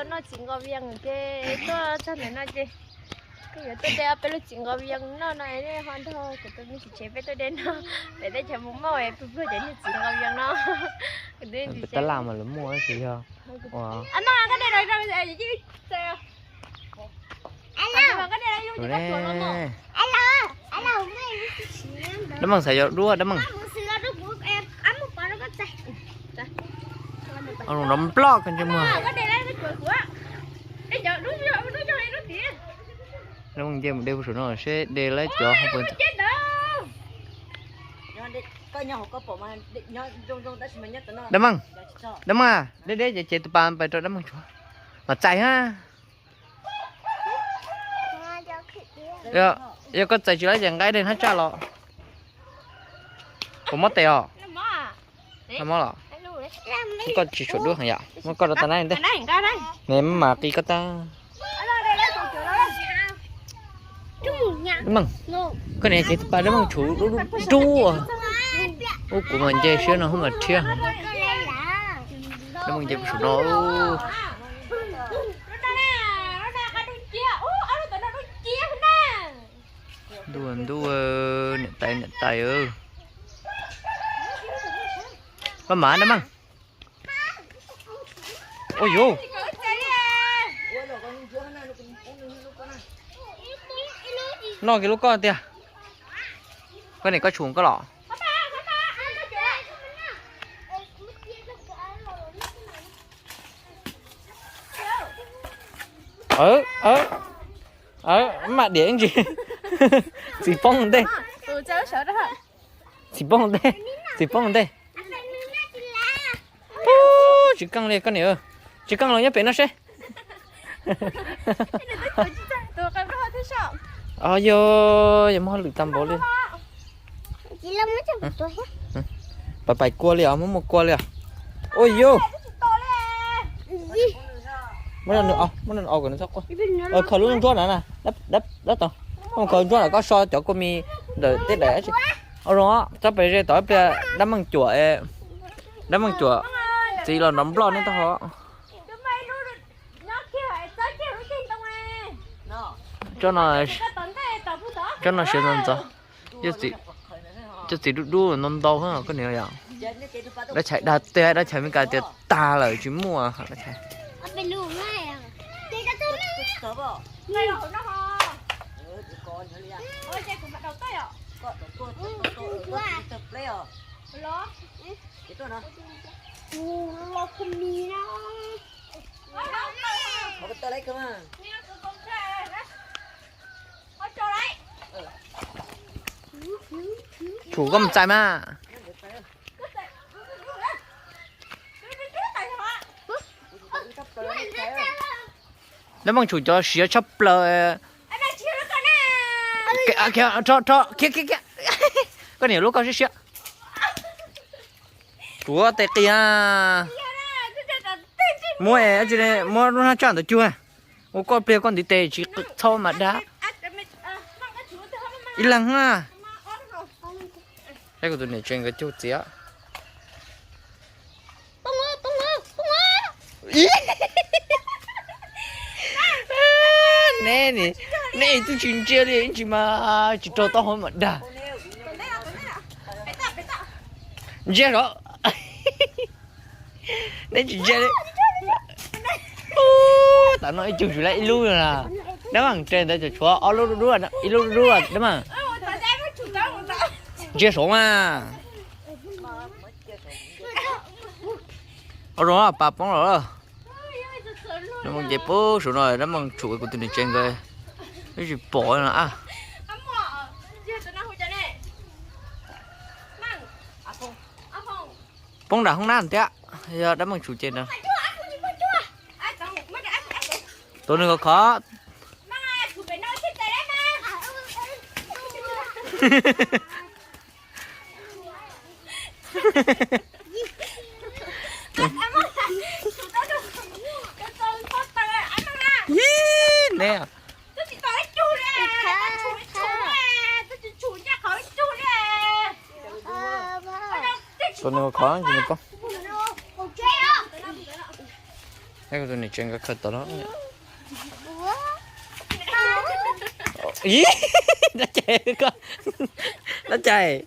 Noj txiv nqos vias ces tuaj txog ntawm no ces kuj yuav tuaj de ob peb lub txiv nqos vias noj no, nej ho nrog kuv tus me txiv tsev peb tuaj de noj. Pem teb chaws Hmoob Mauj es pluag pluag cov niag txiv nqos vias no. Pem tab laj mas lawv muaj tab sis yog Dab Meej xav yuav duab Dab Meej. Nrov nploj koj ntsej muag. Dab Meej nce mus de puag saum no seb de lawv cov hauv pes. Dab Meej, Dab Meej, deb deb ces ces tus pas pais rau Dab Meej tshuav mas txais ha. Yog koj txais tsis laib ces nqa ib daim hnab tsaj los. Puas mob tes os? Mob los? Muab koj tsis tshuav duab heev yom, muab koj rau tau nab ntej. Neb mas qi koj tag. Dab Meej, koj niam ces tus pas Dab Meej tshuav dub dub. Ub, kuv mas nce siab no hub mas rhiab. Dab Meej nce puag saum no. Ntuj ntuj, niam tais niam tais. Pab mam Dab Meej. Ua yuv. Noj kiag lub koj tiag. Koj niam koj tshum koj los. Mam diam ntsis. Txiv poob ntej. Txiv poob ntej. Txiv poob ntej. Tsis keej li koj niam. Tsis keej los nyob pem no seb. Yog, yog muab lwm tag npaum li. Pais pais kua li os, muab muab kua li os. Ua yuv. Muab nws, muab nws os kom nws txhob quaj. Khaws lub nruab na na. Dab tau. Muab khaws nruab na, koj so cov kua mis ntawm tej daim. Ua zoo, txhob pais ze tom ib pliag Dab Meej cuam, Dab Meej cuam txiv los nrov nploj neb taub hau. Tsob no, tsob no siav ntxov ntxov. Cov txiv dub dub ntau ntau koj niam yom. Dab chais dag tej, dab chais Meskas tias tag lawm tsis muaj dab chais. Tsum koj mus txais mas. Dab Meej tsum cov siav tshaj plaws. Rho, rho, khiav, khiav, khiav. Koj niam lub koj siab siab. Tsum tes qia. Muab, muab lub hnab tsaj ntawd cug. Ua koj pliag koj ntiv tes tsis txhob mas dab. Ib leeg na. Saib kuv tus niam tsev nkawd cug txiav. Neb, neb twb tsis ntsia li ntsis mas tsis raug taub hau mas dag. Ntsia os. Neb tsis ntsia li. Tam no ib cug tsis laib ib lub na. Dab Meej, tes ntawd tshuav ob lub dub dub, ib lub dub dub Dab Meej. Ntsia saud mas. Ua zoo, pas poob lawm. Dab Meej ces pub saum no, Dab Meej tsum kuv tus niam tsev nkawd. Twb tsis pom no a. Poob nram hoob nab thiab, yog Dab Meej tsum ces na. Tua nws khov khov. Ib, neb. Tua nws khov khov ntsis nws poob. Tus niam tsev nkawd khaws tau los. Ib, dab tsi ko, dab tsi?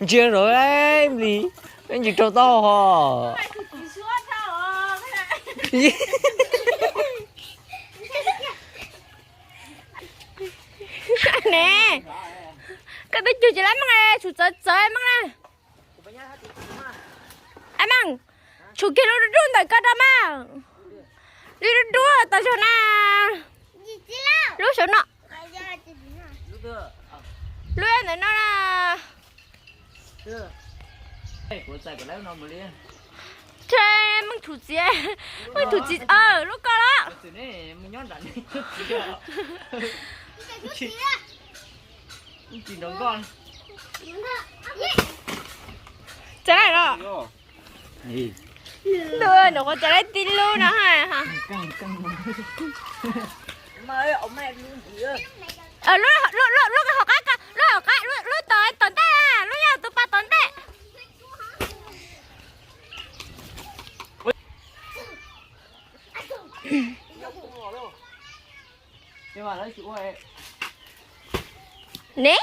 Ntsia rau li, ntsis rau tau ho. Ne, koj twb cug tsis lab meej, tsum txawv txawv meej na. Ab meej, tsum kiag lub dub dub ntawm koj rau mas. Lub dub dub tas zog na. Lub saum no. Lub ntawm no na. Meej thum txiv, meej thum txiv, lub koj los. Txawm los. Ntuj, nws qhuav txawm laib tib lub no ha. Lub hauv qab, lub hauv qab, lub tom tom ntej, lub nyob tus pas tom ntej. Ne,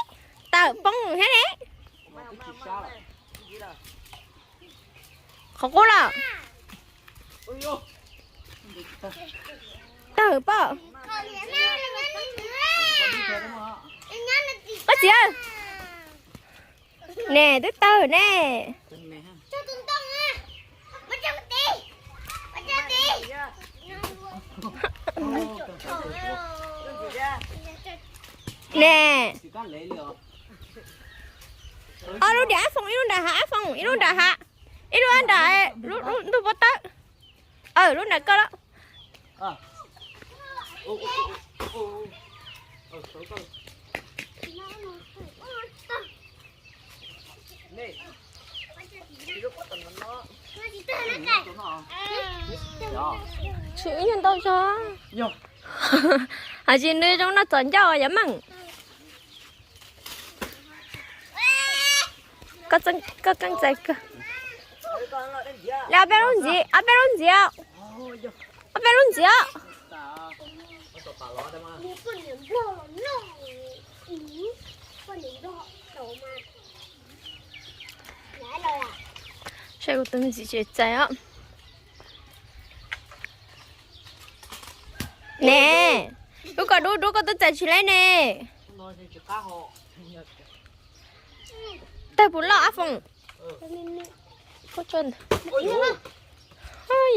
tawm poob thiab ne. Qhov qub los. Tawg pob. Pob txiv. Ne, twb tawg ne. Ne. Ob lub nram ab Foom, ib lub nram hav ab Foom, ib lub nram hav, ib lub nram, lub ntug pob tawb. Aw, lub nram koj los. Tsum ib nyuag ntau zog. Hais tsis nws zoo no txom ncauj yom meej. Koj keej txais kawg. Ob peb lub ntxiv, ob peb lub ntxiv, ob peb lub ntxiv. Saib kuv tus me txiv tsev txais os. Ne, lub koj dub dub koj twb txais tsis laib ne. Tawg puas loj ab Foom?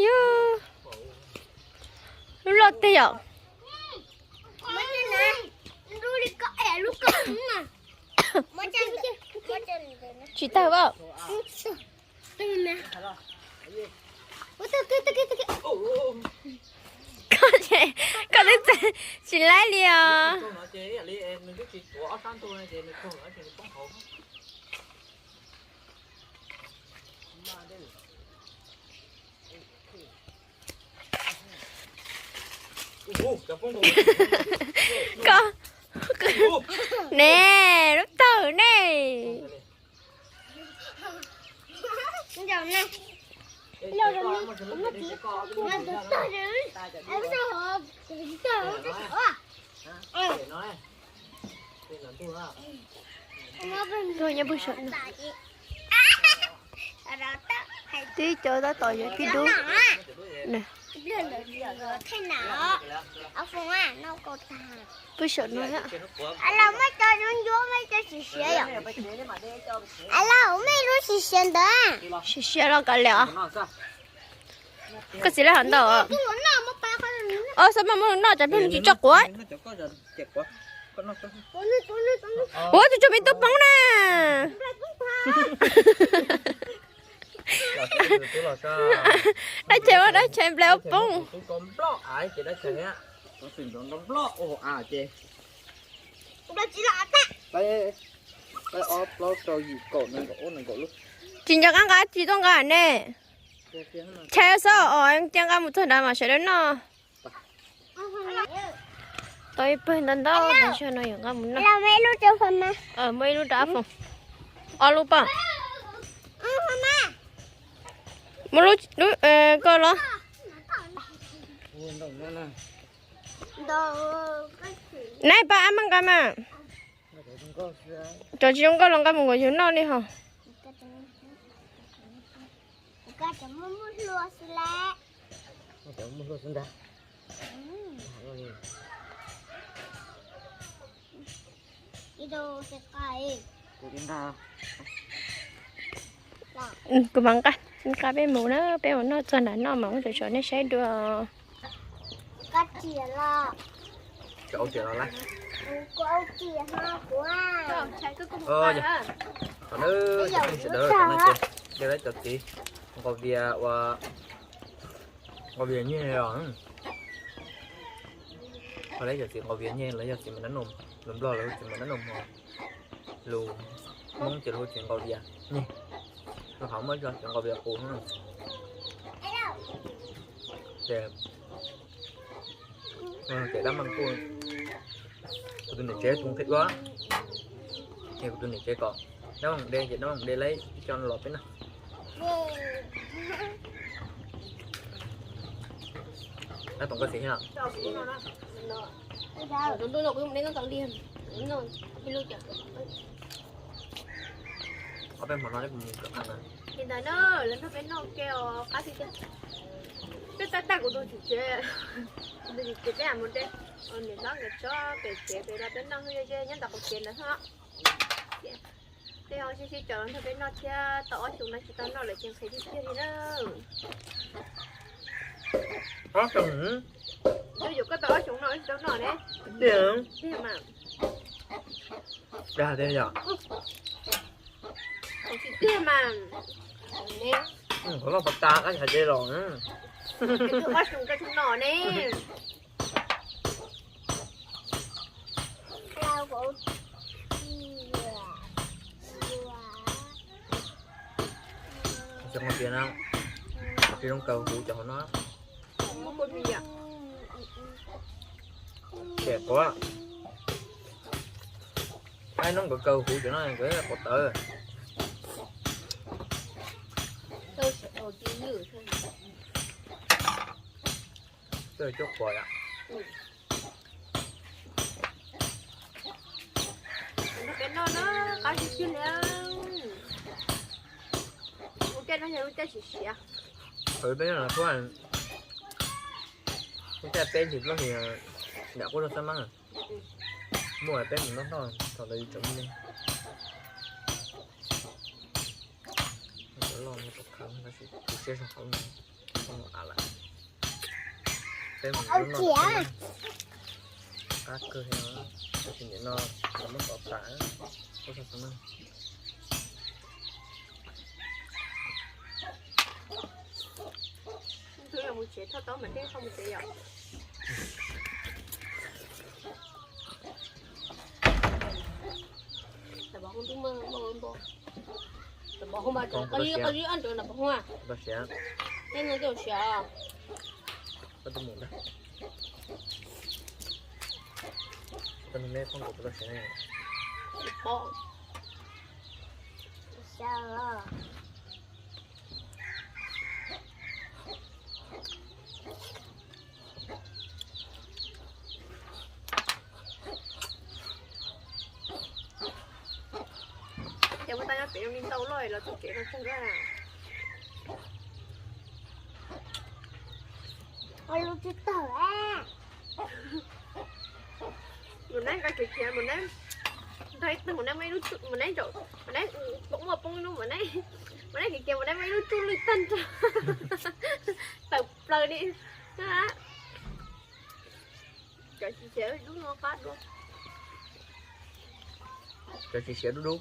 Yog lub loj tiag yom. Tsis tawg pab. Koj twb txais tsis laib li os. Koj, ne, lub tawg ne. Nyob pem saum no. Twb cov tab tom yuav tib dub. Pem saum no. Siav siav los kav liam. Koj txiv lawv hov ntau. Os, xav mas muab nws noj tsam pliag nws tsis tso quav. Ua tus tsuas me tub poob na. Dab tsi ua dab tsi nplai ua poob. Tsis nco qab nqa tsis tuaj nqa ne. Chaw xwb os, cia nqa mus txog nrad mas sawv daws noj. Tau ib pawg ntau ntau, no yuav nqa mus noj. Muaj ib lub rau Foom. Ob lub pab. Muab lub, lub, koj los. Nab, pab ab maj nqa mas. Cov tsis zoo nkauj los nqa mus kom yus noj li hos. Kuv mam nqa, nqa peb mus na, peb mus noj txog nram no mas muab tso nej saib dua. Qhov no, sawv daws, de lawv cov txiv nqaus vias ua, nqaus vias nyiaj os. Qhov lawv cov txiv nqaus vias nyiaj, lawv yog txiv mus nab nus, lus Nplog lawv txiv mus nab nus, lus Hmoob ces lawv txiv nqaus vias nyiaj. Lub hauv muaj cov txiv nqaus vias qus. Ces dab meeg kuj, kuv tus niam tsev tus nqhis dua, ces kuv tus niam tsev kom dab meeg de ces dab meeg de lawv ib co los peb noj. Dab tom koj txiv thiab. Ob peb hmo no ib mus kawm qab na. Li ntawd na, lawv nrog peb noj ke os, qab tiag tiag. Peb tab tag kuv tus txiv tsev, kuv tus txiv tsev peb mus de, niam hlob nkawd tsob pem tsev pem los peb noj, nyob ntawm qhov tsev ntawd xwb. Tej ho sib sib caum los nrog peb noj thiab, tau ob xyoos no tsis tau noj lawm ces nqhis tiag tiag li na. Ob xyoos? Yog yuav koj tau ob xyoos no tsis tau noj ne. Tiag mas. Dag tiag yom. Tiag mas. Qhov loj pas tas qab hais de los. Ob xyoos koj tsis noj ne. Cov nqaus vias no, tsis zoo kaw huv cov hauv no. Ces quav, qaib no nkawd kaw huv cov no nkawd quav tawv. Coj quav yom. Nrog peb noj na, qab tiag tiag li. Lub caij no yog lub caij siav siav. Peb noj no, lub caij peb ntsis plaub hlis, nram qub zog xab mab. Muaj peb mus noj noj thaum ntawd yus tseem me me. Loj no rau khawv tab sis tu siab zog hauv no, av lawm. Peb mus noj noj qab kawg li, tab sis nim no lawv muab tov tas, qub zog xab mab. Mus tsev thauj taub mam dej qhov mus tsev yom. Tab sis qhov ib qhov ib ob ntawd no pom hua. Tej no tej siav. Koj tus mus ntag. Koj tus me phooj tus puas tau siav ne? Pom. Ces muaj tau nyob pem zoo li ntau loj los tus kev no tseeg lawm. Mus nab nqa kiag kiag mus nab, ntog ib tug mus nab muaj ib lub tsuj, mus nab ntsaum, mus nab poob muaj poob ib lub, mus nab, mus nab kiag kiag mus nab muaj ib lub tsuj lwj tag nrho. Tawm plaws li. Cov tsis siav dub no qab dua. Cov tsis siav dub dub.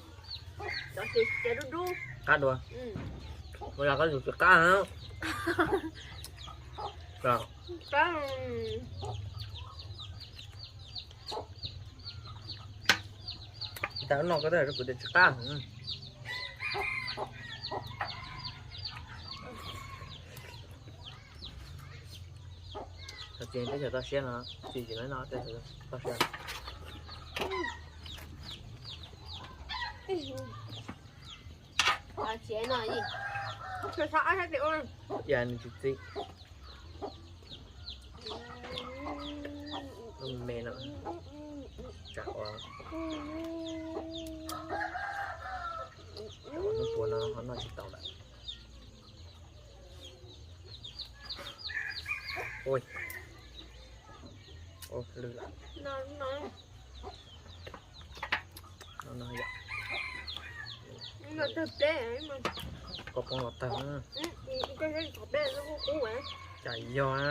Cov tsis siav dub dub qab dua. Ua cas koj tus tsis qab na? Qab. Tsis tas no koj twb kuv tias tsis qab. Tsis teb chaws toj siab no, tsis tsis no teb chaws toj siab. Tsev no, cia nws tsis txi. Lub me no, tsam ua, tsam ua hnub puas no ho noj tsis tau lawm. Ui, ua lwj lawm. No no yom. Koj poob los tawg. Cas yog a.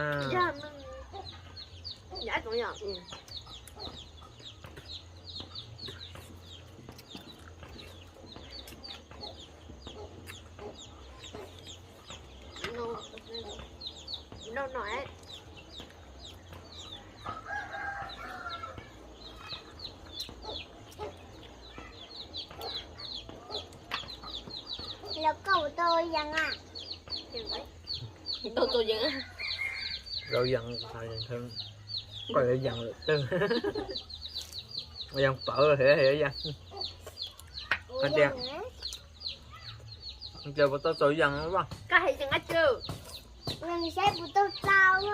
Los koj ua tau yees a? Tau tau yees. Tau yees, koj yuav yees lawm twg? Yees pawv, yees. Hais tias, hais tias puas tau txaus yees, koj hais yees a tw. Yees saib puas tau txaus,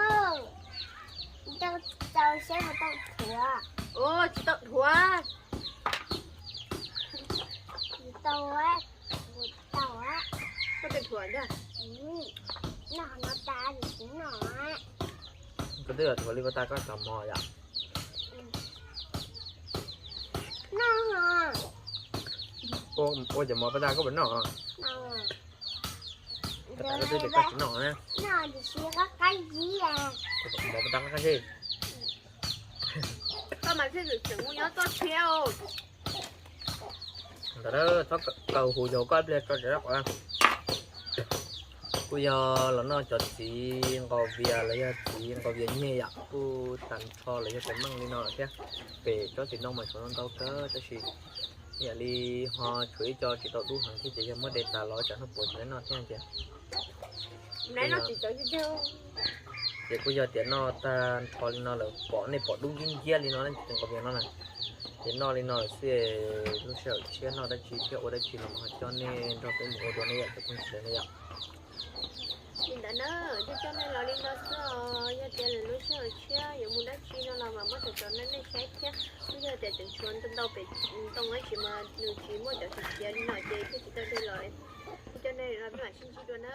tau txaus saib puas tau dhuav. Tsis tau dhuav. Tsis tau, tsis tau. Koj twb dhuav ntag. Noj no tas tsis noj. Koj twb yuav dhuav li koj tas koj cov mov yom. Noj. Ua cov mov pas tas koj puas noj? Pas tas koj twb tias koj tsis noj na. Noj tiam sis qab qab zib. Mov pas tas qab qab zib. Koj mas thiaj tseem mus nyob txoj sia. Ntawd txhob kaw hu yog koj ib pliag tso tseg qhov. Kuj yog los noj cov txiv nqos vias los yog txiv nqos vias nyeg yom, kuj tag nrho los yog tes meej li no lawm thiab. Pem tsob txiv ntoo mas tshuav ntau kawg tab sis yam li ho tshuav ib co tsis tau dub heev thiab ces yog muab de tas los tsam hnub puas tsis tau noj thiab ces. Ces kuj yog tias noj tag nrho li no lawm pom nej pom dub nciab nciab li no ne, txiv nqos vias no na. Ces noj li no lawm xwb, lub sij hawm tshiab noj dab tsi thiab ua dab tsi los mas ho coj nej nrog peb mus ua dua nej yom cov phooj ywg ne yom. Li ntawd na, thiaj coj nej los li no xwb os. Yog tias lwm lub sij hawm tshiab yuav mus dab tsi no los mas muab rau nej saib thiab. Kuj yog tias tseem tshuav ntau ntau pem ntoo dab tsi mas nws tsis muaj cov txiv xiav li no ces thiaj tsis tau de los. Thiaj coj nej los peb mam sib ntsib dua na.